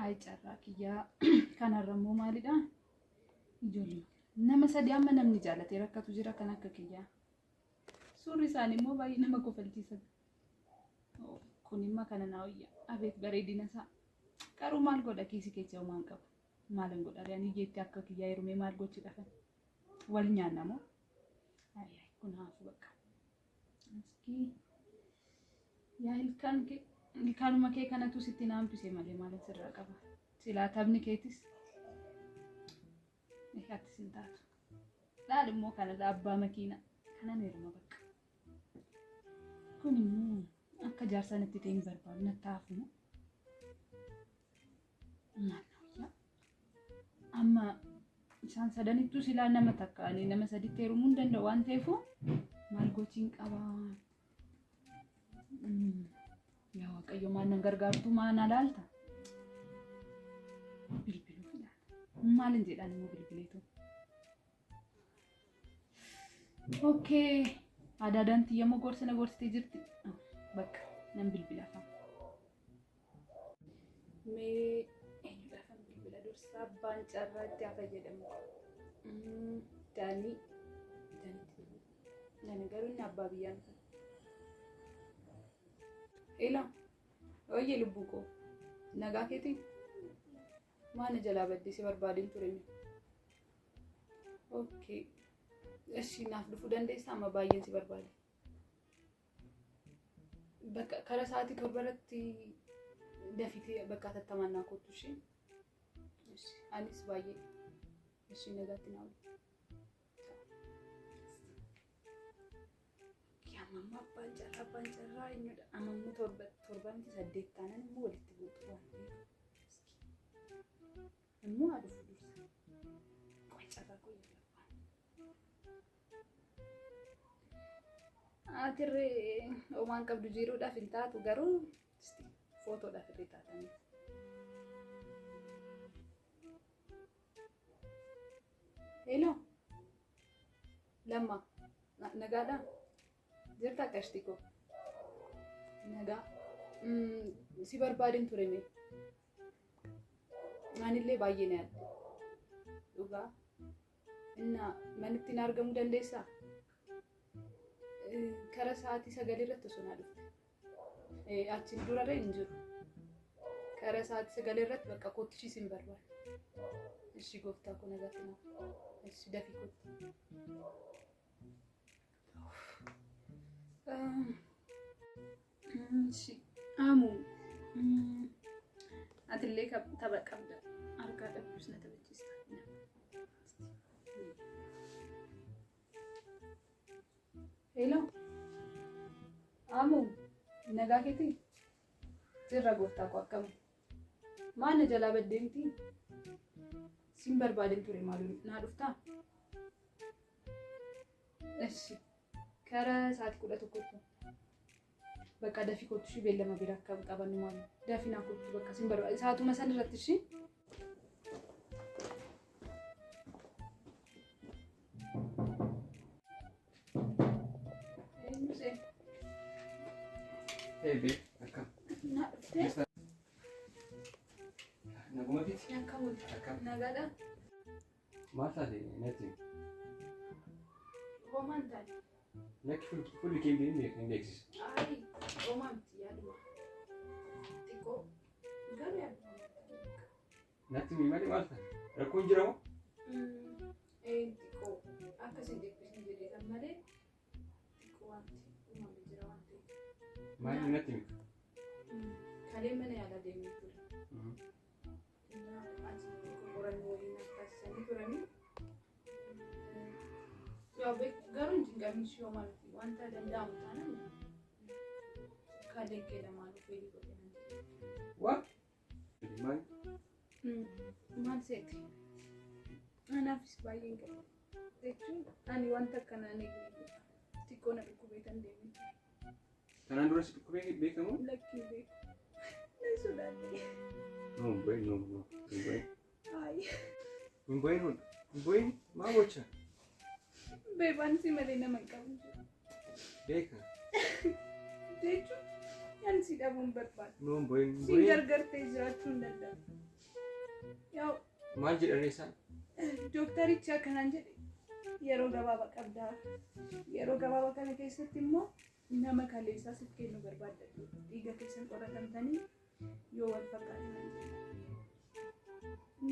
Ayi carraa kiyyaa kanarra immoo maalidha? Ijoollee nama sadi amma namni jaalatee rakkatu jira kan akka kiyyaa. Suurri isaanii immoo baay'ee nama kofalchiisa. Kun immoo kana naa wayya. Abeet bareedina isaa. Garuu maal godha kiisii keessa homaa hin qabu. Maalin godha ree ani hiyyeetti akka kiyyaa heerumee maal gochuudha kan. Wal nyaanna moo? Ayi ayi kun haafu bakka. Iskii yaa ilkaan kee ilkaanuma kee kanatu sitti na hambise malee maalin sirraa qaba. Silaa taphni keetis ati sin taatu. Laal immoo kanarra abbaa makiina kanan heeruma bakka. Kun immoo akka jaarsaan itti ta'e hin barbaadu natti hafu moo. Maal na wayyaa? Amma isaan sadanittuu silaa nama takka ani nama saditti heerumuu hin danda'u waan ta'eefu maal gochiin qabaa? Yaa Waaqayyo maal nan gargaartu maa na laalta? Bilbiluu filaata. Maalin jedhaan immoo bilbileetu. Okay. Adaadaan tiyya immoo gorsa na gorsitee jirti. Bakka nan bilbilafa. Mee eenyudhaafan bilbila dursa abbaan carraa itti haa fayyadamu. Daanii. Daaniitti bilbila. Nani garuu inni abbaa biyyaan kan. Ela. Ooyyee lubbuu koo. Nagaa keetii? Maana jalaa baddee si barbaadeen ture mi? Okay. Eshi naaf dhufuu dandeessaa amma baay'een si barbaade. Bakka kara sa'aatii 7 irratti dafitee bakka hatattamaan naa kottu ishee. Anis baay'ee ishee nagaatti naa oolu. Amma abbaan carraa abbaan carraa eenyudha? Amma immoo torba torba miti saddeet taanaan immoo walitti buutu waan ta'eef. Immoo haa dhufu dursa. Qoy carraa koo yoo Atirree homaan qabdu jiruudhaaf hin taatu garuu footoodhaaf irree taatanii. Hello. Lamma. Nagaadhaa? Jirtaa qashtii koo? Nagaa. Si barbaadin ture mee? Anillee baay'ee na yaadde. Dhugaa. Inna manitti na argamuu dandeessaa? Kara sa'aatii 9 irratti osoo naa dhufte. Achiin durarra hin jiru. Kara sa'aatii 9 irratti bakka kottu ishii sin barbaada. Ishii gooftaa koo nagaatti naaf. Ishii dafii kottu. Aamu atillee tapha qabda harkaa dhabdus na taphachiista. Hello. Aamu nagaa keetii? Jirra gooftaa koo akkam? Maal na jalaa baddee miti? Sin barbaadeen ture maaloo naa dhuftaa? Eshi kara sa'aatii 11tti. Bakka dafii kottu ishii beellama bira akka qabannu maal dafii naa kottu bakka sin barbaada. Sa'aatuma san irratti ishii. Eenyu see? Hey babe, akkam? Naa dhuftee? Naguma keeti? Akkam oolta? Akkam? Nagaadhaa? Maal taate natti himi. Homaa hin taane. Lakki fuulli kee hin beeksisa. Ayi, homaa miti yaaduma. Xiqqoo garuu yaaduma. Natti himi malee maal taate? Rakkoon jira moo? Ee xiqqoo akka isin dhiphisne jedheetan malee xiqqoo wanti uumame jira waan ta'eef. Maal natti himi? Kalee mana yaalaa deemee ture. Achitti qorannoo waliin naaf taasisanii turanii. Garuu hin cinqamin ishee homaa miti. Wanta danda'amu taanaan kaleen kee lamaanuu feelii godhe nan jedhe. What? Maal? Maal seeti? Anaafis baay'een qaba. Jechuun ani wanta akkanaa hin eegne xiqqoo na dhukkubee kan deemee ture. Kanaan dura si dhukkubee beekamu? Lakkii beeku. Nan sodaadhe. No, hin bo'in, no, no, hin bo'in. Ayi. Hin bo'in hunda. Hin bo'in, maa gocha? Beebaan si malee nama hin qabu jiru. Beeka. Jechuun ani si dhabuu hin barbaadu. No, hin bo'in, hin Siin bo'in. gargar ta'e jiraachuu hin danda'u. Yaa'u Maal jedhan isaan? Dooktarichi akkanaan jedhe yeroo gabaabaa qabdaa. Yeroo gabaabaa kana keessatti immoo nama kaleessaa siif kennu barbaaddadhu. Dhiiga keessan qoratamtanii yoo wal fakkaatan jedhe.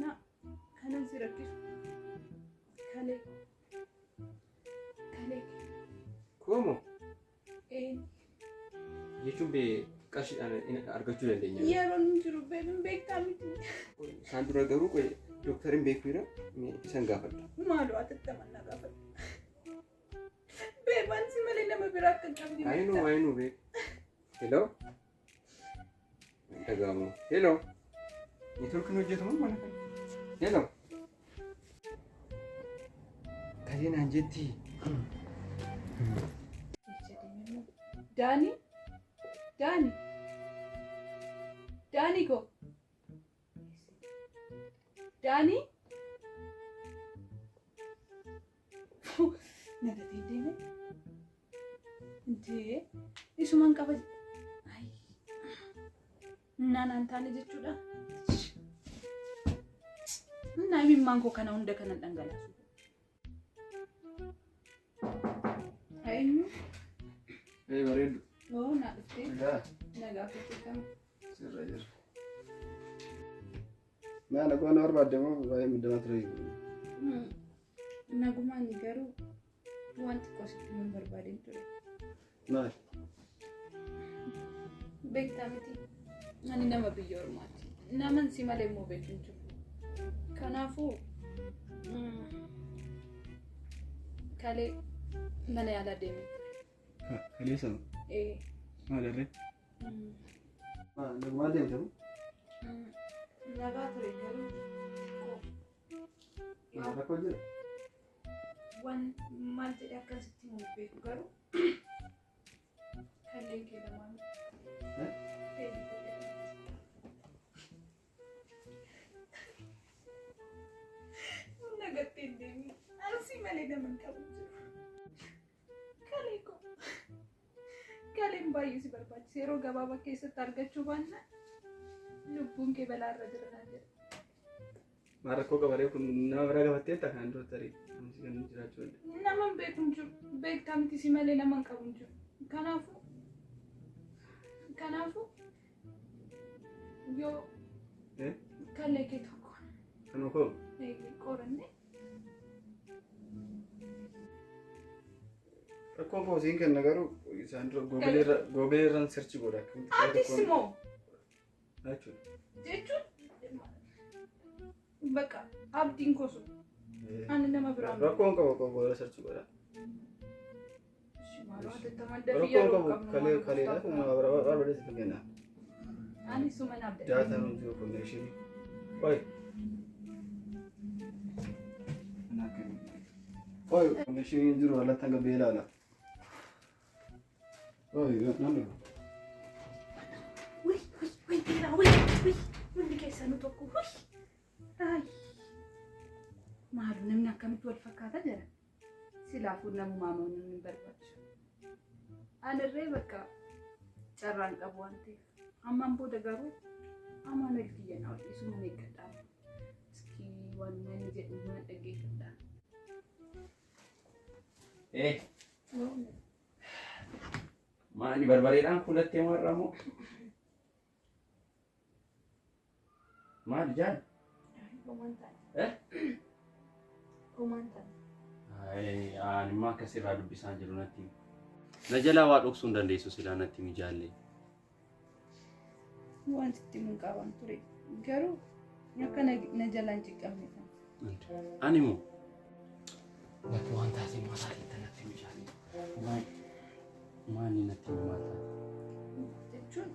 Na kanan si rakkisu kalee kalee Koomoo ee jechuun bee qarshiidhaan argachuu dandeenya. Yeroon hin jiru beekun beektaa miti. Isaan dura garuu qoy dooktariin beekuudha isaan gaafadha. Maaloo atattaman na gaafadhu. Beekaan si malee nama biraa akka hin qabne Ayinuu beektaa. ayinuu beek. Hello. Dhaga'amu. Hello. Neetwoorkiin hojjetamu mana kana. Hello. Kalee naan jetti. Daani? Daani? Daani ko? Daani? Nagatee deeme? Intee isuman qaba. Ay. Naan taane jechuudha. Naa imimmaan koo kana hunda kanan dhangalaasu. Eenyu? Ee bareedu. Oo naa dhuftee Nagaa nagaa fe'atama. sirra jira. Naa nagaa na barbaadde moo baay'ee muddamaa ture. Nagumaan garuu waan xiqqoo sitti himuun barbaadeen ture. Maal? Beektaa miti. Ani nama biyya ormaati. Naman si malee immoo beeku hin jiru. Kanaafuu kalee mana yaalaa deemee ture. Kaleessa moo? Ee. Maal irree? Maal nagumaan deemte moo? Nagaa ture garuu xiqqoo. Maal rakkoo jira? Waan maal jedhee akkasitti himu beeku garuu kalleen kee lamaan feelii godhee. Nagatti hin deemin. Arsii malee nama hin qabu jiru. Kalee koo. Kaleen baay'ee si barbaachisa. Yeroo gabaabaa keessatti argachuu baannaan lubbuun kee balaa irra jira naan jedha. Maal rakkoo qabaree kun nama biraa gaafatteetta kan dura tarii namni kan jiraachuu danda'a. Nama hin beeku hin jiru. Beektaa miti si malee nama hin qabu hin jiru. Kanaafuu yoo kalee kee tokko Kan koo qoranne rakkoon koo siin kenna garuu isaan dura googilee irraan search godha akkamitti Atis moo jechuudha. Jechuun bakka abdiin koo sun ani nama biraa miti. Rakkoon qabu qabu godha search godha. Maaloo hatattamaan dafii Rakkoon yeroo qabu qabnu kalee maaloo kaleedha gooftaa kun nama biraa barbaade siif kenna. Ani suma naaf dadhabe. Daataan hin jiru connection. Oi. Oi, connection hin jiru alatti hanga bee ilaala. Oi, nan dhufa. Wuy wuy wuy dhiiraa wuy wuy hundi keessanuu tokko wuy. Ay. Maaloo namni akkamitti wal fakkaata jira. Silaafuu namumaa namni hin barbaachisu. Anirree bakka carraan qabu waan ta'eef. Ammaan booda garuu Amaanu'el kiyya naa dhiisuu mana eeggadhaa. Iski waan inni jedhu mana dhaggeeffadhaa. Eh, maali barbareedhaan kuulattee marra moo? Maali jaal? Homaan taane. Eh? Homaan taane. Ani immoo akkasirraa dubbisaa jiru natti himi. Na jalaa waa dhoksuu hin dandeessu silaa natti himi jaallee. Waan sitti himuun qaban ture. Garuu akka na jalaan ciqqamne kan. Ani moo? Bakki waan taatee maal taatee natti himi jaallee. Maali natti himi maal taate? Jechuun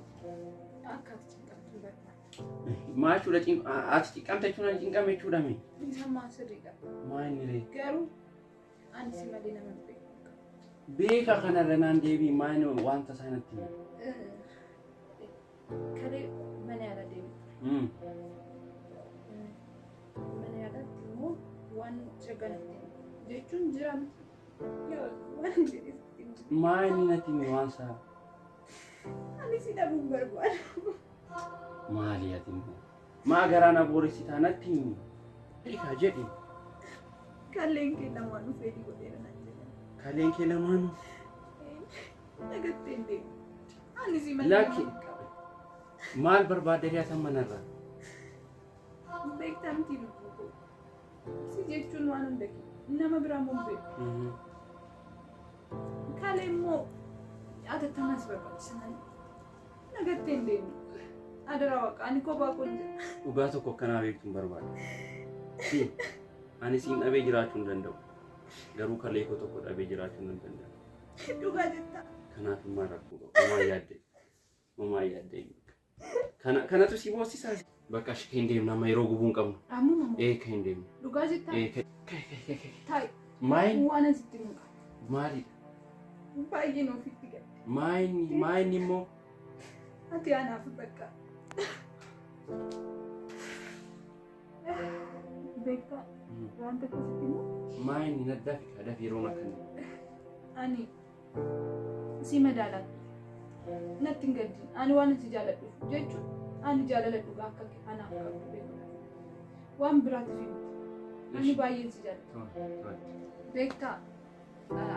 akka ati cinqamtu hin barbaadu. Maal jechuudha ati cinqamte jechuun ani cinqame jechuudha mi? Isa maa sirriidha. Maa inni ree? Garuu ani si malee nama hin beeku. Beeka kanarra naan deebii maa inni wanta isaa natti himi. Kalee mana yaalaa deeme. Mana yaalaatti immoo waan shaganatti jechuun jira miti. Yaa waan jedhe sitti himu. Maa inni natti himi waan isaa? Ani si dhabuu hin barbaadu. Maali ati immoo? Maa garaa na booressitaa natti himi. Jedhi jedhi. Kalleen kee lamaanuu fedhii godheera naan jedhan. Kaleen kee lamaanuu. Nagattee hin deemu. Ani si malee Lakki. nama hin qabu. Maal barbaadde dhiyaatan manarraa? Beektaa miti lubbuu koo. Si jechuun waan hunda kee. Nama biraa immoo hin beeku. Kalee immoo atattamaan si barbaachisa naan. Nagattee hin deemu. Adaraa waaqa ani kophaa koon jira. Dhugaa tokko akkanaa beektu hin barbaadu. Si ani siin dhabee jiraachuu hin danda'u. Garuu kalee koo tokko dhabee jiraachuu hin danda'u. Dhugaa jettaa. Kanaaf immoo rakkoo qabu. Homaa yaadde. Homaa yaadde. Kana kanatu si boosisaa. Bakka ishee hin deemna amma yeroo gubuu hin qabnu. Ammuma moo? Ee kan hin deemnu. Dhugaa jettaa? Ee kan. Kai kai kai kai. Taa'i. Maayin Waan asitti hin qabu. maalidha? Baay'een ofitti gadde. Maayinni maayinni immoo Ati anaaf bakka. Beektaa waan tokko sitti himu. Maayinni naddaa fi kadhaaf yeroon akkanni. Ani si madaalaa natti hin gaddin. Ani waan si jaaladhuuf jechuun ani jaalala dhugaa akka anaaf qabdu beekudha. Waan biraatiif miti. Ani baay'een si jaalladha. Beektaa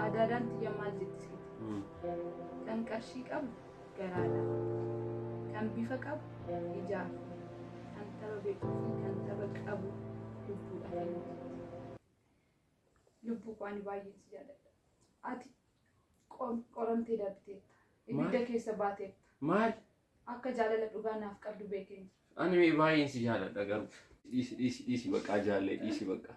adaadaan tiyya maal jetti seeti? Kan qarshii qabu garaadha. Kan bifa qabu ijaa. Kan tapha beekuu fi kan tapha qabu lubbuudha kennu. Lubbuu koo ani baay'een si jaalladha. Ati qoramtee darbiteetta. Ibidda keessa baateetta. Maal? Akka jaalala dhugaa naaf qabdu beekeen jira. Ani baay'een si jaalladha garuu. Dhiisi dhiisi dhiisi bakka jaallee dhiisi bakka.